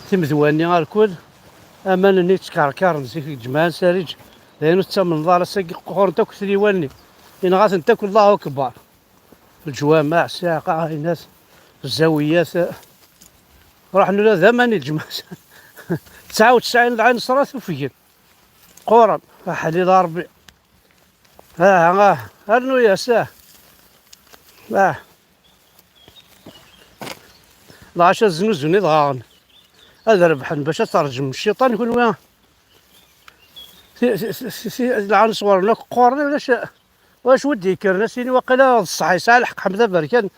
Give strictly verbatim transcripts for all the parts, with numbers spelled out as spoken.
timedwa-nni alkul, aman-nni ttkerkaren zik deg Ǧemɛa n Sariǧ, d ayen ur tettamneḍ ara, ass-agi qquren-t akk tliwa-nni, yenɣa-tent akk, Allahu Akbar. Lǧwamaɛ, ssiɛqa, aynas, zzawiyat, ruḥen ula d aman i lǧemɛa. Tesɛa u tesɛin lɛinṣerat ufgen. Qquren, aḥlil a Ṛebbi. Ah, ah, rnu-yas, ah. Ah. Lɛaca znuzun idɣaɣen. Ad rebḥen bac ad terǧem cciṭan kunwi. Ti-, ti-, ti-, ti-, ti-, lɛanṣer-nni akk qquren, ulac, ulac wi d-yekkren, ad s-yini waqila d ṣṣeḥ, yesɛa lḥeqq Ḥmed Aberkan. D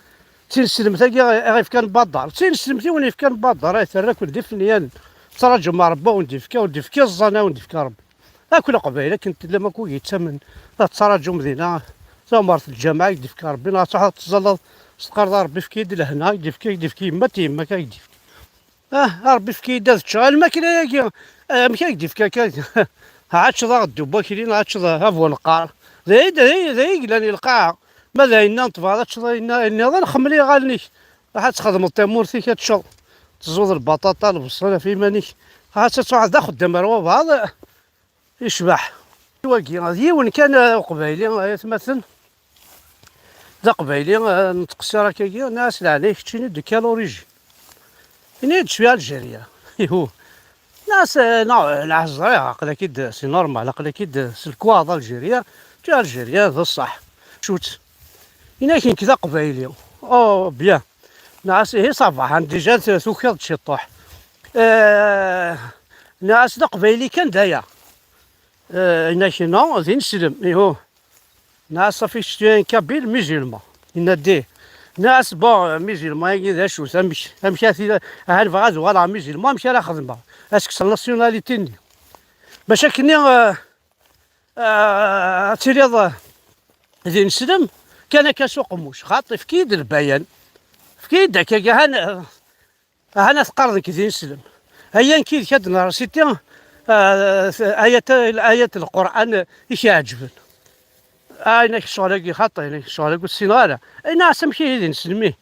tineslemt-agi i ɣ-yefkan Badar. D tineslemt i wen-yefkan Badar, ay terra-ken d ifenyanen. Tettṛaǧum Ṛebbi a wen-d-yefka, ur d-yefki ẓẓan a wen-d-yefka Ṛebbi. Akk Leqbayel akken tellam akk ur yettamen. La tettṛaǧum dinna tamart n lǧameɛ i k-d-yefka Ṛebbi, neɣ ad truḥeḍ ad teẓẓalleḍ, teqqareḍ a Ṛebbi efk-iyi-d lehna, i k-d-yefka, i k-d-yefka yemma-tneɣ, yemma-k, i k-d-yefka. Ah, a Ṛebbi efk-iyi-d ad ččeɣ. A lmakla-agi, amek ay k-d-yefka akka? Ad teččeḍ aɣeddu n wakli, ad teččeḍ a bu neqqar. D ayen, d ayen, d ayen yellan i lqaɛa. Ma d ayenna tebɣiḍ ad teččeḍ ayenna, ayen nniḍen, xemmel iɣallen-ik. Ruḥ ad txedmeḍ tamurt-ik, ad teččeḍ. Teẓẓuḍ lbaṭaṭa, lbṣel ɣef iman-ik. Ruḥ ad truḥeḍ d axeddam ar wabɛaḍ. Yecbeḥ. Wagi, d yiwen kan, uh, uqbayli, ay atmaten. D aqbayli, uh, nettqeṣṣir akkagi, nniɣ-as leɛnaya keččini de quelle origine? Ini-d, je suis algérien. Ihu. Nniɣ-as, uh, non, uh, la ẓriɣ, aql-ak-id, c'est normal, aql-ak-id, uh, s lekwaɣeḍ algérien, tu es algérien, d ṣṣeḥ. Cut. Ini-ak nekk d aqbayli. Oh, bien. Nniɣ-as, ihi ça va, hein, déjà tu-, tukiḍ-d ciṭuḥ. Eh, nniɣ-as d aqbayli kan d aya. Eh, yenna-k non, d ineslem, ihu. Nniɣ-as ça fait que tu es un kabyle musulman. Yenna-d ih. Nniɣ-as bon, euh, musulman-agi d acu-t? Amek, amek ara t-, aha nebɣa ad uɣaleɣ musulman, amek ara xedmeɣ? Ad s-kkseɣ nationalité-nni. Bac akkenni, eh, eh, ad tiliḍ, eh, d ineslem, kan akka s uqemmuc. Xaṭi, efk-iyi-d lbayan. Efk-iyi-d akkagi, han, eh, Ahan ad teqqareḍ nekk d ineslem. Aya nekk yid-k ad nresiti, ah, ayat, ayat n Lqur'an i k-iɛeǧben. Ah, yenna-k ccɣel-agi xaṭi, yenna-k ccɣel-agi ur t-ssineɣ ara. Ay, nniɣ-as amek ihi d ineslem-ih?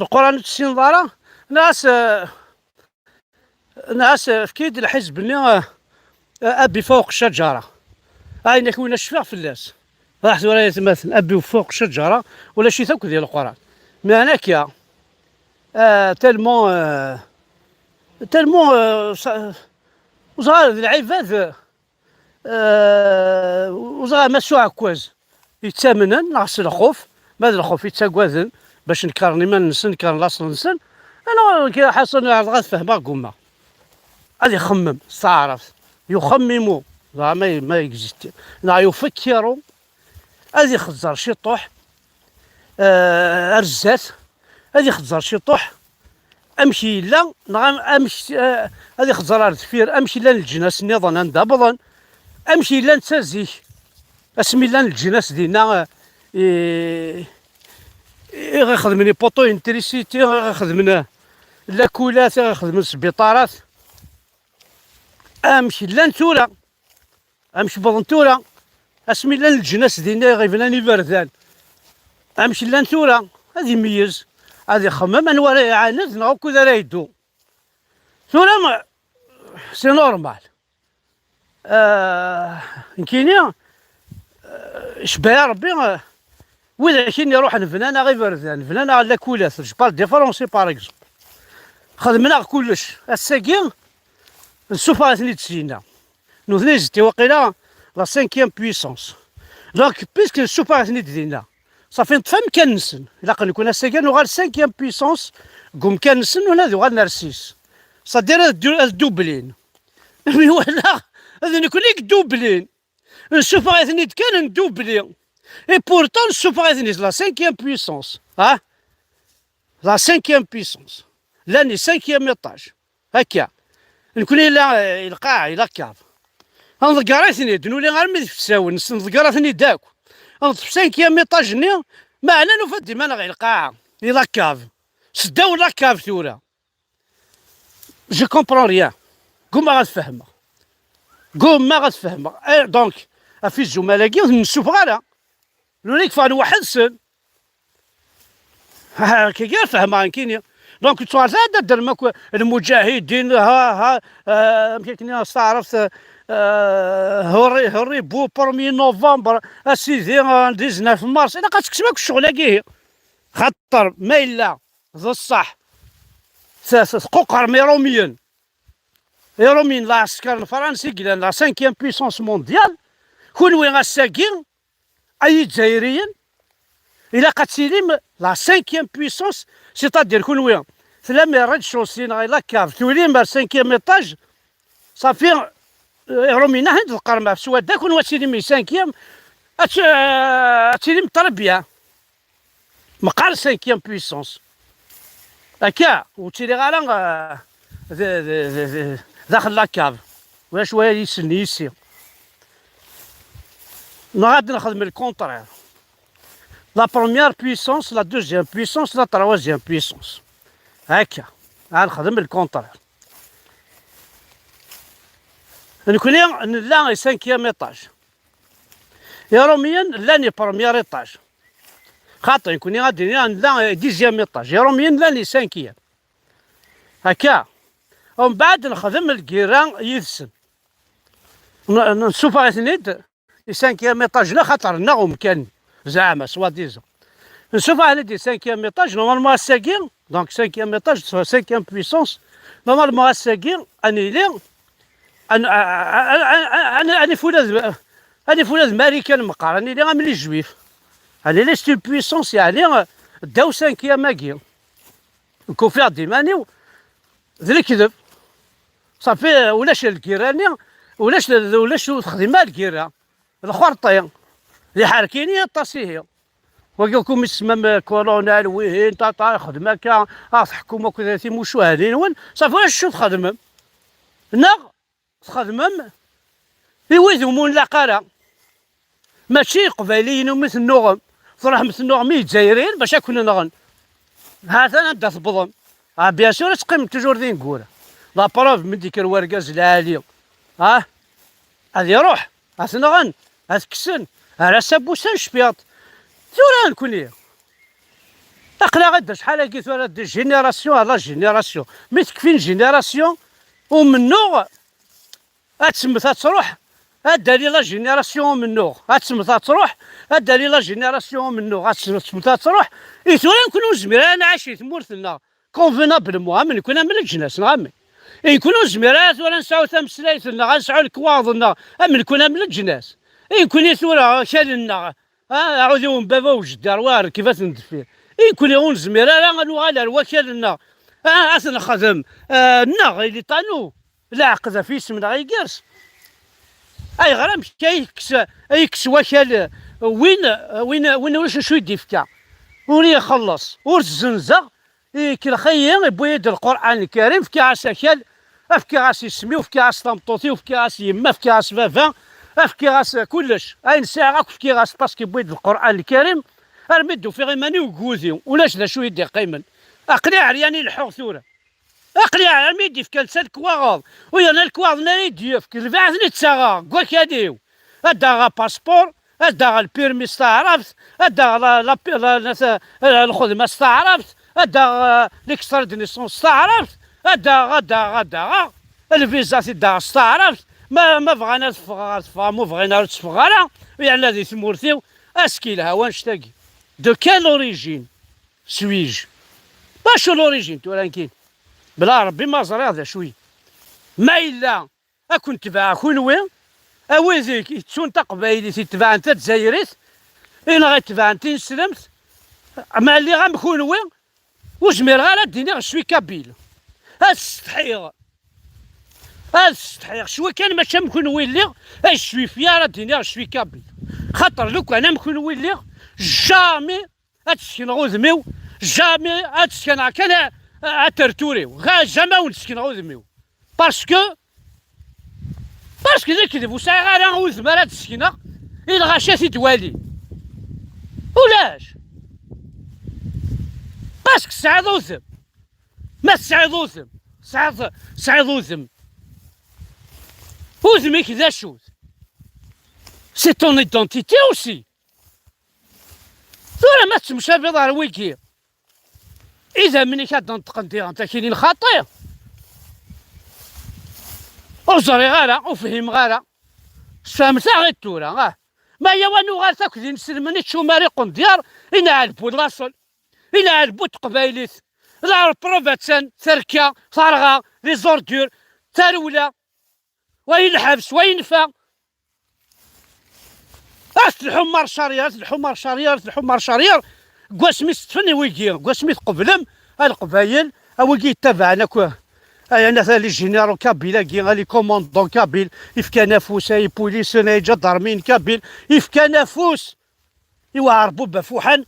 Lqur'an ur t-tessineḍ ara? Nniɣ-as, ah, nniɣ-as, efk-iyi-d lḥizb-nni, ah, Abi fawq ccajara. Ah, yenna-k winna cfiɣ fell-as. Raḥ tura ay atmaten, Abi fawq ccajara, ulac-it akk di Lqur'an. Meɛna akka, ah, tellement, ah, tellement, ah, sa-, ur ẓriɣ ara d lɛibad, ah, ur ẓriɣ ma s uɛekkaz yettamnen neɣ s lxuf, ma d lxuf yettaggaden bac nekren iman-nsen, nekren laṣel-nsen. Ana kra ḥaṣan ɛerḍeɣ ad fehmeɣ, gummaɣ. Ad ixemmem s taɛrabt, yuxemmimu, dɣa ma, ma existe, neɣ yufekkiru, ad ixezzer ciṭuḥ, eh, ar zdat, ad ixezzer ciṭuḥ amek yella, neɣ am-, amek, eh, ad ixezzer ar deffir amek llan leǧnas nniḍen anda wwḍen, amek yella netta zik, asmi llan leǧnas dinna, eh, i, i ɣ-ixedmen les poteaux électricité, i ɣ-ixedmen, eh, lakulat, i ɣ-ixedmen sbiṭarat. Amek llan tura? Amek wwḍen tura? Asmi llan leǧnas dinna i ɣ-ibnan iberdan, amek llan tura? Ad imeyyez, ad ixemmem anwa ara iɛaned neɣ ukud ara yeddu. Tura, c'est normal. Ah, nekkini, ah, cebbaɛ Rebbi, ah, widak i iruḥen bnan-aɣ iberdan, bnan-aɣ lakulat, je parle des Français par exemple. Xedmen-aɣ kullec. Ass-agi, nessufeɣ-iten-id syenna. Nutni zeddi waqila la cinquième puissance. Donc, puisque nessufeɣ-iten-id dinna, safi neṭṭef amkan-nsen. Ilaq nekni ass-agi ad nuɣal cinquième puissance deg umkan-nsen, nutni ad uɣalen ar six. C'est-à-dire ad du-, ad dublin. Mi walaɣ, d nekni i yeddublin. Nessufeɣ-iten-id kan, ndubli. Et pourtant, nessufeɣ-iten-id la cinquième puissance. Ha? La cinquième puissance. Llan di cinquième étage. Akka. Nekni la, eh, lqaɛa, la cave. Nḍegger-iten-id, nuli armi d ifsawen, nḍegger-iten-id akk. Nṭef cinquième étage-nni, meɛna nufa-d iman-nneɣ i lqaɛa, i la cave. Seddaw la cave tura. Je comprends rien. Gummaɣ ad fehmeɣ. Gummaɣ ad fehmeɣ. Eh, donc, ɣef izumal-agi ur ten-nessufeɣ ara. Nuli kfan weḥd-sen. Kagi ad fehmeɣ nekkini. Donc, tu as ça, d-, d-, lmuǧahidin, ha, ha, euh, amek akken s taɛrabt, euh, hurri-, hurribu, premier novembre, a sidi, euh, dix-neuf mars. Ilaq ad tekksem akk ccɣel-agi. Xaṭer, ma yella d ṣṣeḥ, t-, t-, tquqrem Iṛumyen. Iṛumyen, lɛesker n Fransa i yellan, la cinquième puissance mondiale. Kunwi ass-agi, ay Izzayriyen, ilaq ad tilim la cinquième puissance, c'est-à-dire kunwi tlam rez-de-chaussée neɣ la cave, tulim ar cinquième étage, safi, euh, Iṛumyen ahin d lqerma ɣef swadda, kunwi ad tilim i cinquième, ad t-, euh, ad tilim très bien. Meqqar cinquième puissance. Akka, ur ttiliɣ ara, euh, d, d, d, d, daxel la cave. Ulac waya yis-, yis-i. Neɣ ad nexdem le contraire. La première puissance, la deuxième puissance, la troisième puissance. Akka, ad nexdem le contraire. Nekkni nella i cinquième étage. Iṛumyen llan i premier étage. Xaṭi, nekkni ad d-iniɣ nella i dixième étage. Iṛumyen llan i cinquième. Akka. Umbeɛd nexdem lgirra yid-sen. N-, n-, nessufeɣ-iten-id i cinquième étage-nni, xaṭer nneɣ umkan, zeɛma, soi-disant. Nessufeɣ-iten-id i cinquième étage, normalement ass-agi, donc cinquième étage, cinquième puissance, normalement ass-agi, ad nili, ad n-, ad n-, ad n-, ad nif ula d, ad nif ula d Marikan meqqar, ad nili am les Juifs. Ad nili c'est une puissance, yeɛni, ddaw cinquième-agi. Nekk ufiɣ-d iman-iw d lekdeb. Safi, ulac lgirra-nni, ulac, ulac ur texdim ara lgirra. D lxerṭi. D iḥerkiyen i aṭas ihi. Wagi akk umi tsemam colonel, wihin, tata, ixdem akka, a teḥkum akked timucuha-nwen. Safi, ulac acu txedmem. Neɣ txedmem i wid umi ur nlaq ara. Mačči iqbayliyen umi tennuɣem, truḥem tennuɣem i Izzayriyen bac ad ken-nɣen. Ha-t-an anda tewwḍem. Ah, bien sûr, ad teqqimem toujours d ineggura. La preuve, mi d-yekker wergaz lɛali, ah, ad iruḥ, ad t-nɣen, ad t-kksen, ar ass-a n wussan cfiɣ-d. Tura nekkni, aql-aɣ-d acḥal-agi tura de génération à la génération. Mi tekfi une génération, umennuɣ, ad temmet ad truḥ, ad d-tali la génération umennuɣ. Ad temmet ad truḥ, ad d-tali la génération umennuɣ. Ad temmet ad truḥ. I tura nekkni ur nezmir ara ad nɛac i tmurt-nneɣ convenablement, am nekkni am leǧnas, neɣ amek? I nekkni ur nezmir ara tura ad nesɛu tameslayt-nneɣ, ad nesɛu lekwaɣeḍ-nneɣ, am nekkni am leǧnas. I nekkni tura akal-nneɣ, ah, aɛudiw n baba u jeddi, rrwaḥ rkibat n deffir. I nekkni ur nezmir ara ad nuɣal ar wakal-nneɣ, ah, ad t-nexdem, ah, nneɣ, il est à nous. Leɛqed ɣef yisem-nneɣ igerrez. Ayɣer amek ay yekkes, ay yekkes wakal, win, win, win ulac acu i d-ifka? Ur ixelleṣ, ur zzenzeɣ, ikellex-iyi, iwwi-yi-d Lqur'an Lkarim, fkiɣ-as akal, fkiɣ-as isem-iw, fkiɣ-as tameṭṭut-iw, fkiɣ-as yemma, fkiɣ-as baba, fkiɣ-as kullec. Ayen sɛiɣ akk fkiɣ-as, parce que iwwi-d Lqur'an Lkarim, armi d-ufiɣ iman-iw deg wudi, ulac d acu i d-iqqimen. Aql-i ɛeryan i leḥḥuɣ tura. Aql-i armi i d-ifka netta lekwaɣeḍ, u yerna lekwaɣeḍ-nni ara i d-yefk, lbaɛt-nni ttaɣeɣ deg wakal-iw. Ad d-aɣeɣ apaspuṛ, ad d-aɣeɣ lpirmi s taɛrabt, ad d-aɣeɣ la, la, la, la, ta-, la, lxedma s taɛrabt, ad d-aɣeɣ, eh, l'extrait de naissance s taɛrabt, ad d-aɣeɣ, ad d-aɣeɣ, ad d-aɣeɣ, lviza ad t-id-aɣeɣ s taɛrabt, ma, ma bɣan ad ffɣeɣ, ad ffɣeɣ, ma ur bɣin ara, ur tteffɣeɣ ara, u yerna di tmurt-iw, ass-a yelha wanect-agi. De quelle origine suis-je? Mačči l'origine tura nekkini. Bla Ṛebbi ma ẓriɣ d acu-yi. Ma yella ad ken-tebɛeɣ kunwi, a wid i yettun taqbaylit, itebɛen tazzayrit, i neɣ itebɛen tineslemt, ma lliɣ am kunwi, ur zmireɣ ara ad d-iniɣ je suis kabyle. Ad setḥiɣ. Ad setḥiɣ. Cwi kan mačči am kunwi lliɣ, je suis fier ad d-iniɣ je suis kabyle. Xaṭer lukan am kunwi lliɣ, jamais ad d-sekneɣ udem-iw, jamais ad d-sekneɣ kan a, a, atertur-iw. Ɣa jamais ad wen-d-sekneɣ udem-iw. Parce que, parce que d lekdeb, ur sɛiɣ ara udem ara d-sekneɣ i lɣaci ad t-id-walin. Ulac. Parce que tesɛiḍ udem. Ma tesɛiḍ udem, tesɛiḍ, tesɛiḍ udem. Udem-ik d acu-t? C'est ton identité aussi. Tura ma tettemcabiḍ ar wigi, Idammen-ik ad d-neṭqen diɣen takinin xaṭi. Ur ẓriɣ ara, ur fhimeɣ ara. Sfehmet-aɣ-id tura, ah. Ma yawa nuɣal akk d inselmen i tcumar iqendyar, i nɛelbu laṣel, i nɛelbu teqbaylit. La repreuve attan, terka, terɣa, les ordures, tarewla, wa i lḥebs, wa i nnfa. Ad telḥum mar carrière, ad telḥum mar carrière, ad telḥum mar carrière. Deg wasmi s-ṭṭfen i wigi, deg wasmi tqeblem a Leqbayel, a wigi yettabaɛen akk, ay anat, a les généraux kabyles-agi, a les commandants kabyles, ifkan afus, ay ipulisen, ay iǧadarmiyen kabyles, ifkan afus i Waɛerbu Bafuḥan,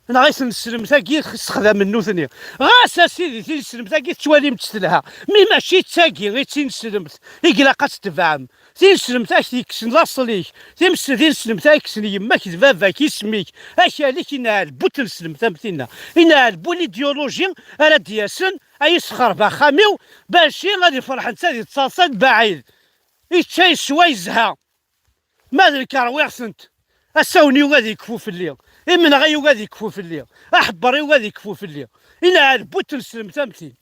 neɣ i tneslemt-agi ssexdamen nutni. Ɣas a sidi, tineslemt-agi tettwalim-tt telha, mi mačči d tagi i d tineslemt i ilaq ad tetbeɛem. Tineslemt ak-yekksen laṣel-ik, times-, tineslemt ak-yekksen yemma-k d baba-k, isem-ik, akal-ik, inɛel bu tneslemt am tinna, inɛel bu l'idéologie ara d-yasen, a yesxerb axxam-iw, baci ad ifreḥ netta di ttaṣa d baɛid. Ičča yeswa yezha. Ma d nekk rwiɣ-tent. Asawen yugi ad yekfu fell-i. Imenɣi yugi ad yekfu fell-i. Aḥebber yugi ad yekfu fell-i. Inɛel bu tneslemt am tin.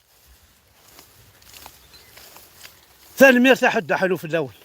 Tanemmirt a ḥedd aḥlu fell-awen.